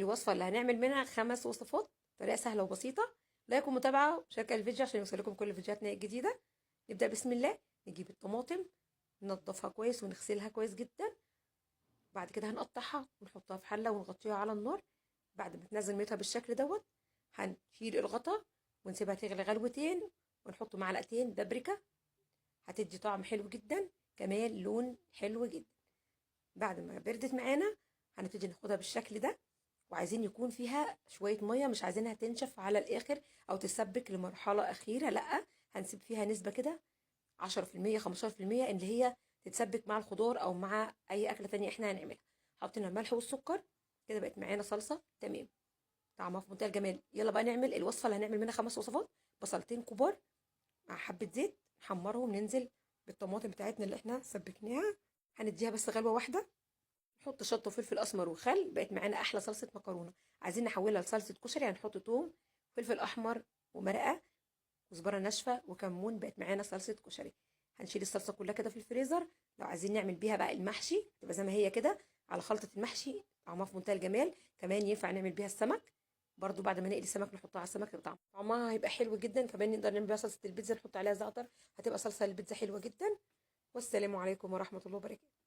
الوصفة اللي هنعمل منها 5 وصفات بطريقة سهلة وبسيطة. like ومتابعة وشاركه الفيديو عشان يوصلكم كل فيديوهاتنا الجديدة. نبدا بسم الله. نجيب الطماطم ننضفها كويس ونغسلها كويس جدا. بعد كده هنقطعها ونحطها في حله ونغطيها على النار. بعد ما تنزل ميتها بالشكل دوت هنشيل الغطا ونسيبها تغلي غلوتين، ونحط معلقتين بابريكا، هتدي طعم حلو جدا، كمان لون حلو جدا. بعد ما بردت معانا هنبتدي ناخدها بالشكل ده، وعايزين يكون فيها شوية مية، مش عايزينها تنشف على الاخر او تسبك لمرحلة اخيرة، لا هنسيب فيها نسبه كده 10% 15% اللي هي تتسبك مع الخضار او مع اي اكله تانية احنا هنعملها. حطينا الملح والسكر كده، بقت معانا صلصه تمام، طعمها في منتهى الجمال. يلا بقى نعمل الوصفة اللي هنعمل منها 5 وصفات. بصلتين كبار مع حبه زيت نحمرهم، ننزل بالطماطم بتاعتنا اللي احنا سبكناها، هنديها بس غلوه واحدة، نحط شطه وفلفل اسمر وخل. بقت معانا احلى صلصه مكرونه. عايزين نحولها لصلصه كشري، هنحط توم فلفل احمر ومرقه كزبره ناشفة وكمون. بقت معانا صلصه كشري. هنشيل الصلصه كلها كده في الفريزر. لو عايزين نعمل بيها بقى المحشي تبقى زي ما هي كده على خلطه المحشي، طعمها في منتهى الجمال. كمان ينفع نعمل بيها السمك برضو، بعد ما نقلي السمك نحطها على السمك، يبقى طعمها هيبقى حلو جدا. كمان نقدر نعمل بيها صلصه البيتزا، نحط عليها زعتر، هتبقى صلصه البيتزا حلوة جدا. والسلام عليكم ورحمة الله وبركاته.